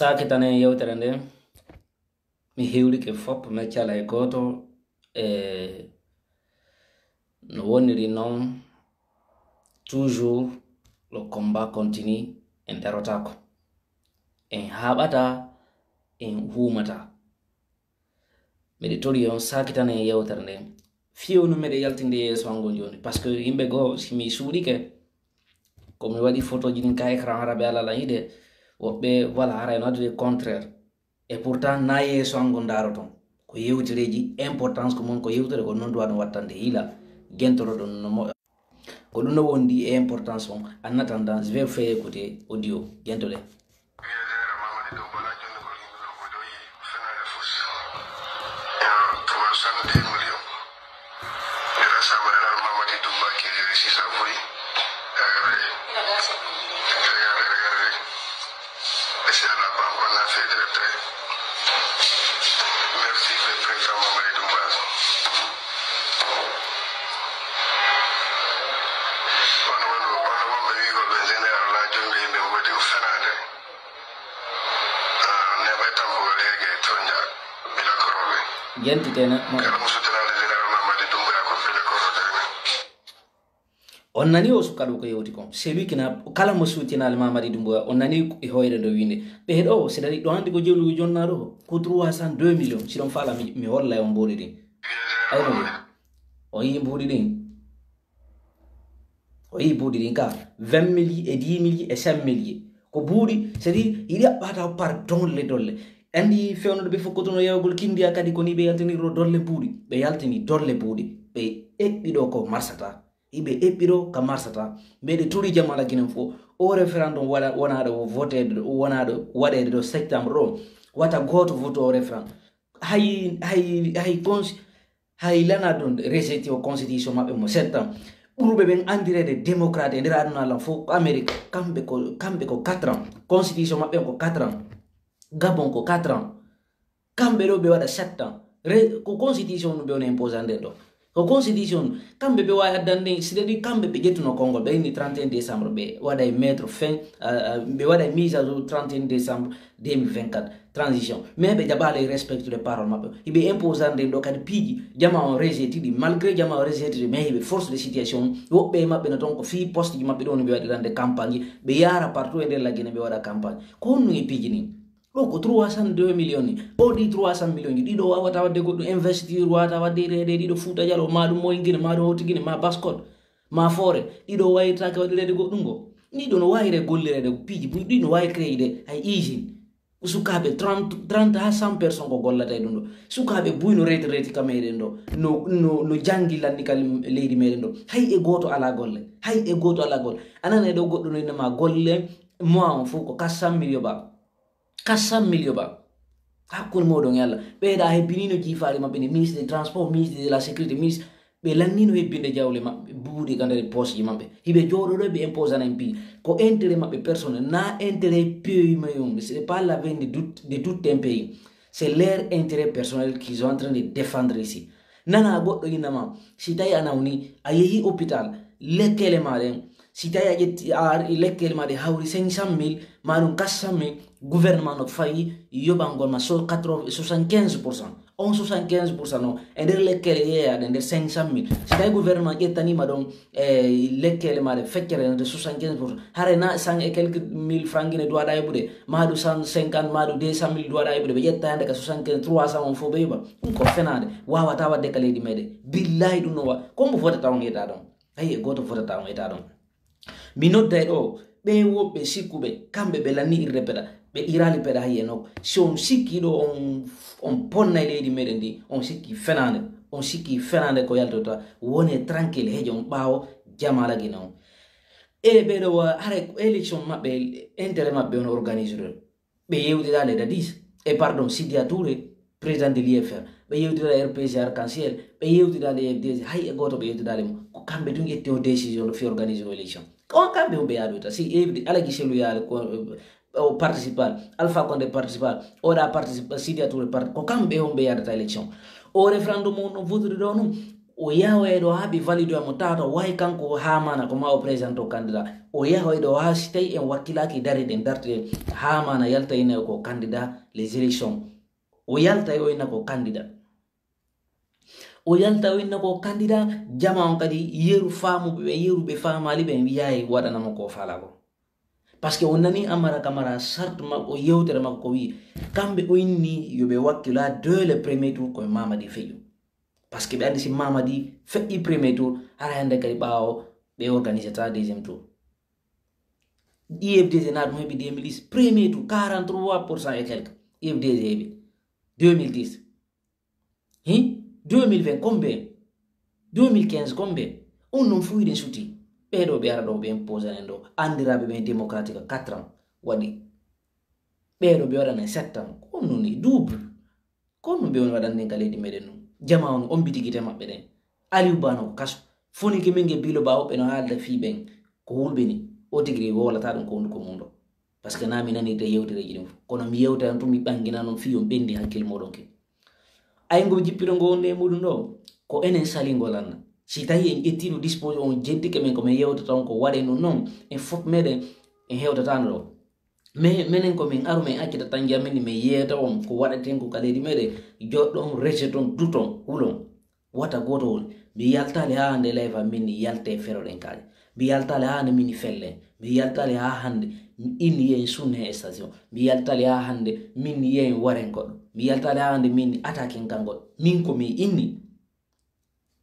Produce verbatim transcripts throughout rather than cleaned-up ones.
Saakitane yewtere nde, mi hiwrike fop, mi accaa hay gooto. E no woniri noon, toujours le combat continue, en darotaako, en haaɓataa, en huumataa. Miɗo tori on, saakitane yewtere nde, fewndo meɗen yaltinde yeeso an ngon jooni, parce que yimɓe goo, si mi suuɗike, ko mi waɗi photoji ɗin ka écran, hara ɓe alaa lan yiide, woɓɓe wala hara en addude contraire. Et pourtant, na yeeso an ngon ndaroton. Ko yewtereeji importance ko mon, ko yewtere ko noon duwa ɗum wattande hiila, gentoro ɗum no mo-, ko ɗum no wondi e importance on. En attendant, je vais faire écouter audio, gentoɗen. Général Mamadi Doumbouya, jonde ko yimɓe ɗo ko ɗo yi fenaande fof. Eno, trois cent deux millions. Grâce à Général Mamadi Doumbouya qui dirige ça, oui. Regardez. Regardez, regardez. Et c'est à la banque qu'on a fait des prêts. Merci le président Mamadi Doumbouya. Wano, wano, wano wonɓe wiigol ɓe général la jonde yimɓe mboɗi ko fenaande. Ah, neɓa e tampugal heege e toña bila korooɓe. Jentitene mo. Kala mo sutinaade général Mamadi Doumbouya ko bila korooɓe. On nani o suka ɗo ko yewti kon. C'est lui qui n'a, kala mo sutinaali Mamadi Doumbouya, on nani e hoyre ɗo wiinde. Ɓe ɗo, c'est-à-dire ɗo hannde ko jewlugu jonna ɗo, ko trois cent deux millions. Si ɗon faala mi, mi holla e on mbuuɗi ɗin. Ayno ɗin. O yii mbuuɗi ɗin. O yii mbuuɗi ɗin ka vingt mille e dix mille e cinq mille. Ko buuɗi, c'est-à-dire yiɗi aɓɓata par dolle dolle. Andi fewndo ɓe fof kotuno yewgol kindiya kadi ko ni ɓe yaltinirro dolle buuɗi. Ɓe yaltini dolle buuɗi. Ɓe eɓɓi ɗo ko marsata. Iɓe eɓɓi ɗo ka marsata. Mbeɗe turi jamala ginen fof. O référendum waɗa, wonaɗo voteede ɗo, wonaɗo waɗeede ɗo septembre ɗo. Wata gooto vote o référendum. Hay, hay, hay cons-, hay lana ɗon rejeté o constitution maɓɓe mo sept ans. Ɓurɓe ɓen andireede démocrate e nder aduna lan fof ko Amérique. Kamɓe ko, kamɓe ko quatre ans. Constitution maɓɓe on ko quatre ans. Gabon ko quatre ans. Kamɓe ɗo ɓe waɗa sept ans. Re-, ko constitution ɗum ɓe woni imposande ɗo. Ko constitution, kamɓe ɓe wawi addande, c'est-à-dire kamɓe ɓe ƴettuno konngol, ɓe inni trente et un décembre, ɓe waɗa e mettre fin, euh, euh, ɓe waɗa e mise à jour trente et un décembre deux mille vingt-quatre, transition. Mais ɓe jaɓaali e respectude parole maɓɓe. Hiɓe imposande ɗo kadi piiji, jama on rejeté ɗi, malgré jama on rejeté ɗi, mais hiɓe force de situation, woɓɓe e maɓɓe no toon ko fii poste ji maɓɓe ɗo no ɓe waɗirande campagne, ɓe yaara partout e nder la Guinée ɓe waɗa campagne. Ko honno e piiji ni? Ɗo ko trois cent deux millions ni. O ɗi trois cent millions ji, ɗiɗo wawata wadde goɗɗum, investiture wawata wadde reede, ɗiɗo Fuuta Jaloo, ma ɗum Moy Guinée, ma ɗum Hoti Guinée, ma Basse-Côte, ma Foore. Ɗiɗo wayirtake waɗireede goɗɗum go. Ɗiɗo no wayire gollireede piiji buy, ɗi no wawi créeide hay usine. Sukaaɓe trente, trente ha cent personnes ko gollata e ɗum ɗo. Sukaaɓe buy no retraite ka meɗen ɗo. No, no, no jangi lanndikal leydi meɗen ɗo. Hay e gooto ala golle. Hay e gooto ala golle. A nana e ɗo goɗɗo no innama golle, mois on fof ko quatre cent millions ba. Quatre cent millions ba. Hakkunde moɗon e Allah. Ɓeyda hebbinino jiifaari maɓɓe ni, ministre des transports, ministre de la sécurité, ministre, ɓe lannino hebbinde jawle maɓɓe, buuɗe ka nder poche ji maɓɓe. Hiɓe jooɗoɗo ɓe imposana en piiji. Ko intérêt maɓɓe personnel, na intérêt pays maɓɓe on. Ce n'est pas l'avenir de tout, de tout un pays. C'est leur intérêt personnel qu'ils sont en train de défendre ici. Nana goɗɗo innama, si tawi a nawni, a yehi hôpital, lekkele ma ɗen, si tawi a ƴetti, a ari lekkele ma ɗe hawri cinq cent mille, ma ɗum quatre cent mille, gouvernement no fayi yoɓangol ma so quatre-vingts, soixante-quinze pour cent. On soixante-quinze pour cent no, e nder lekkele yeeyaɗe nder cinq cent mille. Si tawi gouvernement ƴettanima ɗon, e lekkele ma ɗe feccere nder soixante-quinze pour cent. Hare na cent et quelques mille francs Guinée duwaɗa heɓude, ma ɗum cent cinquante, ma ɗum deux cent mille duwaɗa heɓude, ɓe ƴetta hande ka soixante-quinze, trois cent on fof ɓe yoɓa. Ɗum ko fenaade, wawata wadde ka leydi meɗen. Billahi ɗum no wa-, ko mbo fotata on yeta ɗon. Hay e gooto fotata on yeta ɗon. Mi nodday ɗo, ɓe wonɓe sikkuɓe, kamɓe ɓe lanni irde peɗa, ɓe irali peɗa hay e nokku. Si on sikki ɗo on, on ponna e leydi meɗen ndi, on sikki fenaande, on sikki fenaande ko yaltota, wone tranquille, hejo on ɓaawo jamala Guinée on. E ɓeɗo wa-, haray ko élection maɓɓe, intérêt maɓɓe on organiser ɗo. Ɓe yewtidali e Dadis, e pardon, Sidya Touré, président de l'I F R. Ɓe yewtidali e R P G Arc-en-Ciel, ɓe yewtidali e F D C, hay e gooto ɓe yewtidali mo. Ko kamɓe tun ƴetti o décision ɗo fi organiser o élection. Ko kamɓe on ɓe yaadota. Si évdi Alaji Selu yaali ko, o participal, Alpha Condé participal, oɗa participal, Sidya Touré part-, ko kamɓe on ɓe yaadata élection. O référendum on no votude ɗo nun, O yahoye ɗo haa ɓe valide mo, tawata way kanko haa mana ko ma o présente o candidat. O yahoye ɗo haa si tawi en wakkilaaki dare ɗen dartide haa mana yalta ine ko candidat les élections. O yalta o inna ko candidat. O yalta o inna ko candidat, jama on kadi yeru faamuɓe ɓe, yeru ɓe faamaali ɓe, yahay waɗanamo ko faala ko. Parce que o nani Amara Camara charte makko, yewtere makko ko wi, kamɓe o inni yo ɓe wakkila dès le premier tour koye Mamadi Feƴƴo. Parce que ɓe anndi si Mamadi feƴƴi premier tour, hara hannde kadi ɓaawo ɓe organisé ta deuxième tour. I F D G naat mo heɓi deux mille dix, premier tour, quarante-trois pour cent et quelques. I F D G heɓi deux mille dix. Hi? Deux mille vingt, combien? Deux mille quinze, combien? On noon fuu hiɗen suti. Ɓeeɗo ɓe ara ɗo, ɓe imposanen ɗo. Anndiraaɓe ɓen démocratique quatre ans waɗi. Ɓeeɗo ɓe waɗanen sept ans. Ko on noon e double. Ko on noon ɓe on waɗanen ka leydi meɗen noon. Jama on ombiti gite maɓɓe ɗen. Aliou Ba no ko kaso. Fonike min nge bilo ɓaawo ɓe no haalda fii ɓen. Ko hulɓe ni. O tigi wowlata ɗum ko hunduko mum ɗo. Parce que na mi nanirde yewtereeji ɗum. Kono mi yewtan tun, mi ɓanngina non fii on ɓenndi hakkille mooɗon ke. Ay ngo jippiɗo ngo wonde e muɗum ɗo, ko enen sali ngo lanna. Si tawi en ƴettiino disposition, on jeddike men ko men yewtata on ko waɗen ɗum noon, en fof meɗen en hewtataano ɗo. Mais menen ko min aru men accita tan jamin men yeeta on ko waɗaten ko ka leydi meɗen, joɗɗon, reseton, duton, hulon. Wata gooto woni. Mi yaltaali haa hannde live am min ni yalte feroɗen kaaje. Mi yaltaali haa hannde min ni felle. Mi yaltaali haa hannde inni yen sunne e station. Mi yaltaali haa hannde min ni yen waren goɗɗo. Mi yaltaali haa hannde min ni attaquen kan goɗɗo. Min ko mi inni.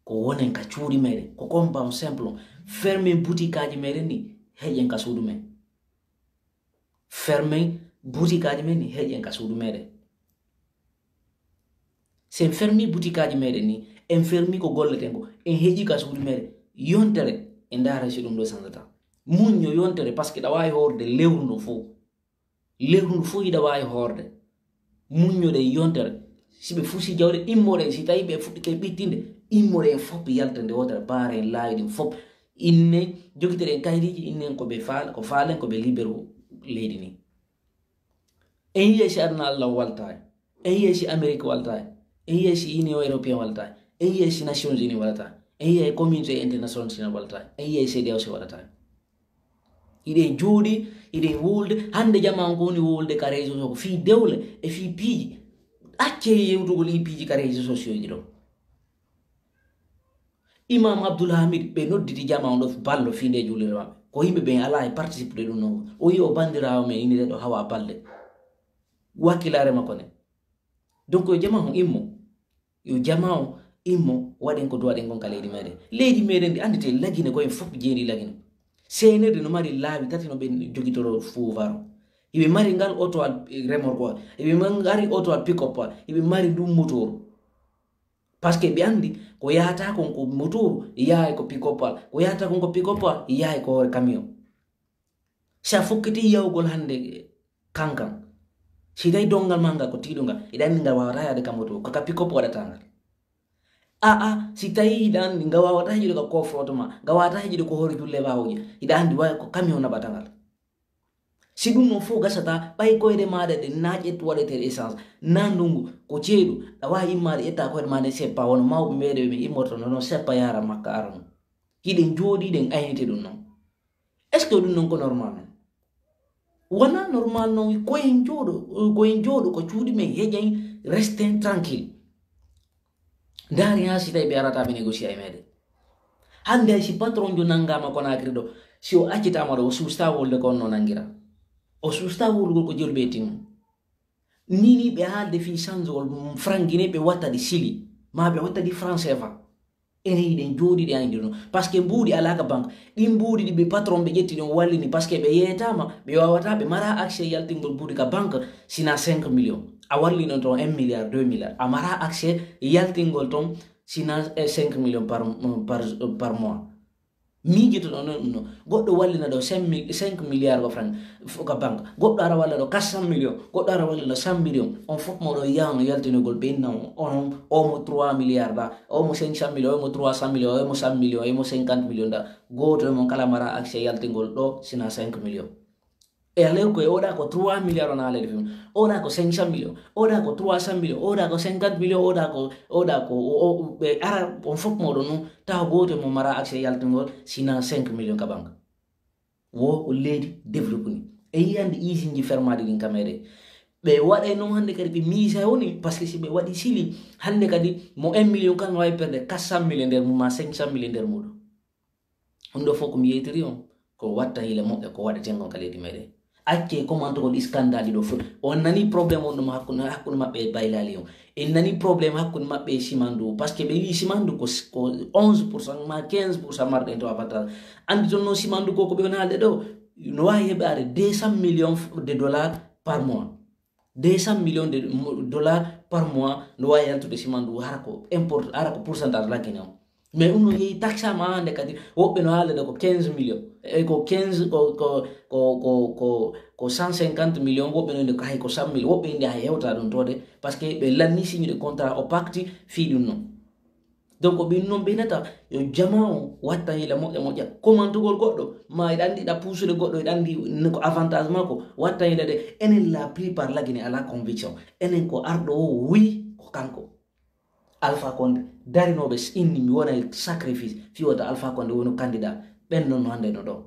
Ko wonen ka cuuɗi meɗen. Ko combat on simple on. Fermen boutique aji meɗen ni. Heƴen ka suudu men. Fermen boutique aji men ni. Heƴen ka suudu meɗen. Si en fermi boutique aji meɗen ni, en fermi ko golleten ko, en heƴi ka suudu meɗen. Yontere, en ndaara si ɗum ɗo sanzata. Muñño yontere, parce que ɗa waawi hoorde lewru ndu fof. Lewru ndu fof hiɗa waawi hoorde. Muññoɗen yontere. Si ɓe fusi jawle, immoɗen. Si tawi ɓe fuɗɗike ɓittinde, immoɗen fof yalta nde wootere, baaren laawi ɗin fof. Inne, jogitoɗen kaydiiji, innen ko ɓe faal-, ko faalen, ko ɓe libéro leydi ni. En yiyay si aduna Allah waltaay. En yiyay si Amérique waltaay. En yiyay si Union Européenne waltaay. En yiyay si Nations Unies waltaay. En yiyay communauté internationale si waltaay. En yiyay C D A O si waɗataay. Hiɗen jooɗi, hiɗen wowlde. Hannde jama on ko woni wowlde ka réseau so ko fii dewle e fii piiji. Accee yewtugol ɗii piiji ka réseaux sociaux ji ɗo. Imam Abdoul Hamid, ɓe nodditi jama on ɗo ballo fii nde juulirde maɓɓe. Ko yimɓe ɓen alaa e participe ɗum noon. O yi o banndiraawo men inire ɗo hawa balɗe. Wakkilaare makko ne. Donc yo jama on immo. Yo jama on immo, waɗen ko duwaɗen kon ka leydi meɗen. Leydi meɗen ndi anndite Lagine ko en fof jeeɗi Lagine. Seenirde no mari laabi tati no ɓe jogitoro pouvoir o. Hiɓe mari ngal auto al remorque o. Hiɓe mari auto al pick-up o. Hiɓe mari ɗum motoru. Parce que ɓe anndi ko yahata kon ko motoru, yahay ko pick-up al. Ko yahata kon ko pick-up al, yahay ko hoore camion. Si a fokkiti yahugol hannde Kankan, si tawi donngal ma ngal ko tiiɗungal, hiɗa anndi ngal waawata yahde ka motoru, ko ka pick-up waɗata ngal. Aa, si tawi hiɗa anndi ngal waawata heƴude ka coffre-fort ma, ngal waawata heƴude ko hoore julle ɓaawoje, hiɗa anndi way ko camion naɓata ngal. Si ɗum noon fof gasata, ɓay koyɗe maaɗa ɗe na ƴettu waɗete essence, na ndungu, ko ceeɗu, ɗa waawi immaade ƴetta koyɗe maaɗa ɗe seppa, wano mawɓe meɗen ɓe immorto noon seppa yaara makka ara noon. Hiɗen jooɗi, hiɗen aynite ɗum noon. Est-ce que ɗum noon ko normal noon? Wonaa normal noon, ko en jooɗo, ko en jooɗo ko cuuɗi men, heƴen, resten tranquille. Ndaari haa si tawi ɓe arata ɓe négocier e meɗen. Hannde hay si patron jo nanngaama Conakry ɗo, si o accitaama ɗo, o suusta wolde ko on no nanngira. O suusta wolugol ko jolɓe e timmu. Ni ni ɓe haalde fii change ol franc Guinée ɓe watta ɗi Chili, ma ɓe watta ɗi franc C F A. Enen hiɗen jooɗi ɗi anndi ɗum. Parce que mbuuɗi alaa ka banque. Ɗin mbuuɗi ɗi ɓe patron ɓe ƴetti ɗon wallini. Parce que ɓe yeetaama, ɓe waawata, ɓe mara accès yaltingol mbuuɗi ka banque sina cinq millions. A wallino ton un milliard, deux milliards. A mara accès yaltingol ton sina, eh, cinq millions par, par, par mois. Miijotoɗon ɗum no. Goɗɗo wallina ɗo cinq mille, cinq milliards ko franc, f-, ka banque. Goɗɗo ara walla ɗo quatre cent millions. Goɗɗo ara walla ɗo cent millions. On fof moɗo yahno yaltinogol ɓe inna on. Onon, omo trois milliards da, omo cinq cent millions, omo trois cent millions, omo cent millions, omo cinquante millions da. Gooto e mon kala mara accès yaltingol ɗo sina cinq millions. E alors que oɗa ko trois milliards on haalede fim, oɗa ko cinq cent millions, oɗa ko trois cent millions, oɗa ko cinquante millions, oɗa ko oɗa ko ɓe ara on fof moɗon noon tawa gooto mo mara accès yaltugol sina cinq millions ka banque. Wo ko leydi développé ni e yiyande usine ji fermaade ɗin kamere. Ɓe waɗay noon hannde kadi ɓe miisa woni parce que si ɓe waɗi sili hannde kadi mo un million kan wawi perde quatre cent mille e nder mum ma cinq cent mille e nder muɗum. Ɗum ɗo fof ko mi yeytiri on ko watta hila moƴƴa ko waɗeten kon ka leydi meɗen. Acce commentegol scandale ɗo fof on nani problème on ɗum hakkunde hakkunde maɓɓe e baylali on. En nani problème hakkunde maɓɓe e simandu parce que ɓe wi simandu ko ko onze pour cent ma quinze pour cent marɗen to avantage. Andi toon noon simandu ko ko ɓe woni haalde ɗo no wawi heɓaade deux cent millions de dollars par mois. Deux cent millions de dollars par mois no wawi yaltude simandu hara ko importe hara ko pourcentage laggine on. Mais ɗum no yehi taxama hande kadi woɓɓe no haalde ko quinze millions e ko quinze ko ko ko ko ko ko cent cinquante millions woɓɓe no inde ko hay ko cent mille woɓɓe inde hay hewta ɗum tode. Parce que ɓe lanni signude contrat o pacte fii ɗum noon. Donc ɓin noon ɓe nata yo jama o watta hila moƴƴa moƴƴa commentugol goɗɗo ma eɗa andi ɗa puusude goɗɗo eɗa andi ko avantage makko watta hila de. Enen la plupart lagine ala conviction enen ko arɗo o wi ko kanko. Alpha Condé darinoɓe inni mi wona sacrifice fiwata Alpha Condé woni candidat. Ɓen noon no hande no ɗo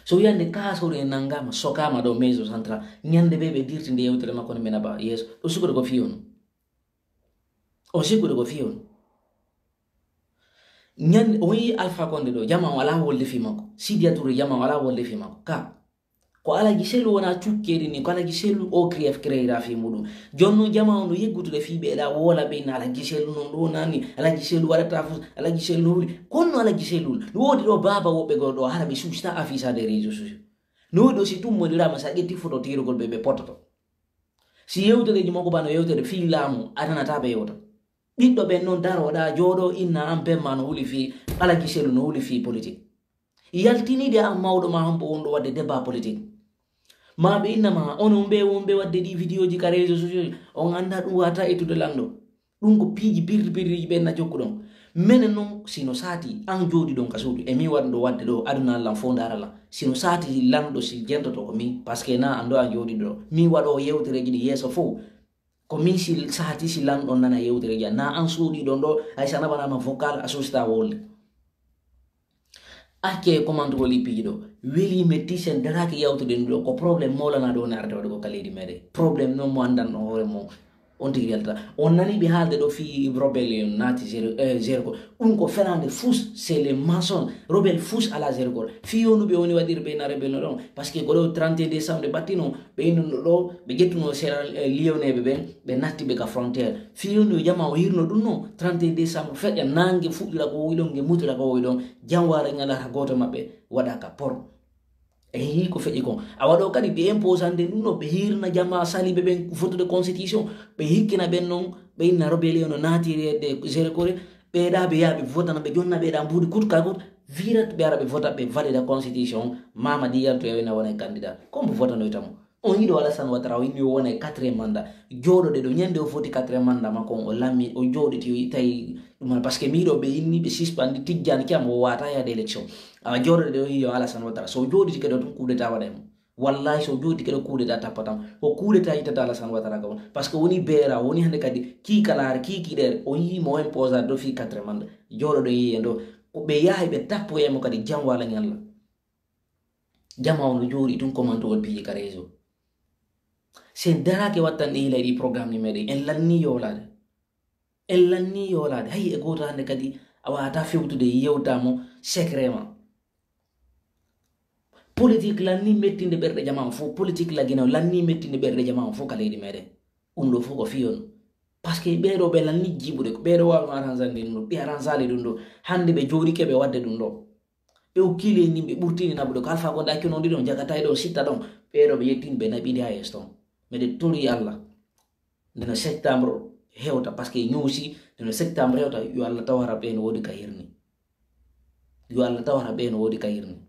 so wiyande kasori en nangama sokama ɗo maison central ñande ɓe ɓe dirti nde yewtere makko ne mena ba yeeso ɗo sukude ko fiyono. On sikkude ko fiyono ñande on yi Alpha Condé ɗo jama o ala wolde fi makko sidiya touré jama o ala wolde fi makko ka ko alaji selu wona cukkeri ni ko alaji selu o crf créera fi muɗum. Jonno jama o no yeggutude fi ɓeɗa wola ɓe na alaji selu non ɗo nani alaji selu waɗata fus alaji selu no wuli konno alaji selu no wodi ɗo baba woɓɓe goo ɗo hara ɓe suusita affiche ha des réseaux sociaux. No wodi ɗo si tummodirama sa ƴetti photo tirugol ɓe ɓe pototo. Si yewtereji makko bano yewtere fi laamu adanata ɓe yewta ɓiɗɗo ɓen noon daroɗa jooɗo inna an bemma no wuli fi alaji selu no wuli fi politique. Yaltinide an mawɗo ma hombo wonɗo wadde débat politique ma ɓe innama onon ɓe wonɓe wadde ɗi vidéo ji ka réseau sociaux on anda ɗum wata étude lanɗo. Ɗum ko piiji birri birriji ɓen na jokkuɗon. Menen noon sino saati an jooɗiɗon ka suudu e min waɗuɗo wadde ɗo aduna lan fof ndara lan sino saati lanɗo si jentoto ko min parce que na an ɗo an jooɗiɗo ɗo min waɗo yewtereji ɗi yeeso fof. Ko min si saati si lanɗon nana yewtereji an na an suuɗiɗon ɗo hay sa naɓanama vocal a sosita wolde. Acce e commentugol ippiiji ɗo weli metti sen daraki yawtude ɗum ɗo ko problème mawlana ɗo ne arata waɗugol ka leydi meɗen. Problème noon mo anndanɗo hoore mum on tigi yalta on nani ɓe haalde ɗo fii rebellion naati zéro ko ɗum ko ferande fous c'est les mensonges. Rebelle fous ala zéro ko fii yonuɓe woni waɗirɓe na rebelle no ɗon parce que ko ɗo trente et un décembre ɓe battino ɓe innuno ɗo ɓe ƴettuno sera lioneɓe ɓen ɓe natti ɓe ka frontière fii yonu jama o hirno ɗum no trente et un décembre feƴƴa nange fuɗɗira ko wowi ɗon nge mutira ko wowi ɗon. Janware ñalata goto maɓɓe waɗa ka port. E yi ko feƴi kon a waɗo kadi ɓe imposande ɗum no ɓe hirna jama saliɓe ɓen votude constitution ɓe hikkina ɓen noon ɓe inna rebellion no naatiri edde zéro kore. Ɓeeɗa ɓe yaha ɓe votana ɓe jonna ɓeeɗa mbuuɗi kut ka kut virat ɓe ara ɓe vota ɓe valida constitution mama diyal to yawina wona e candidat kombo votanoyta mo. On yiɗo Alassane Ouattara o inni o wona e quatrième mandat jooɗoɗe ɗo ñande o foti quatrième mandat makko on o lammi o jooɗiti o tawi ɗum parce que miɗo ɓe inni ɓe suspandi tijjani cam o wata yaade élection. Awa jooɗoɗe ɗo yiyo Alassane Ouattara so jooɗiti kadi o tun coup d'état waɗa e mum. Wallahi so jooɗiti kadi o coup d'état tappatan o coup d'état yittata Alassane Ouattara gabon parce que woni beera woni hande kadi kiikalaare kiikiɗeere o yii mo imposade ɗo fii quatrième mandat. Jooɗoɗo yiye ɗo ko ɓe yahay ɓe tappoyemo kadi jam wala ñalla. Jama o no jooɗi tun commentugol piiji ka réseau. Sen darake wattanɗe yila ɗi programme ni meɗen en lanni yowlade. En lanni yowlade hayi e goto hande kadi a wawata fewtude yewtamo secrètement. Politique lanni mettinde ɓerɗe jama o fof politique laggina o lanni mettinde ɓerɗe jama o fof ka leydi meɗen. Ɗum ɗo fof ko fiyon parce que ɓeɗo ɓe lanni jibude ko ɓeɗo wawi ɗum arrangeande ɗum ɗo ɓe arrangeali ɗum ɗo. Hande ɓe jooɗike ɓe wadde ɗum ɗo. Ɓe okkili en yimɓe ɓurtini naɓude ko alpha gonde accuno ndi ɗon jagata e ɗon sitta ɗon. Ɓeɗo ɓe yettini ɓe naɓidi ha yeeso ton. Meɗe tori allah ndeno septembre hewta parce que ñoosi ndeno septembre hewta yo allah tawara ɓe no woodi ka hirni. Yo allah tawara ɓe no woodi ka hirni.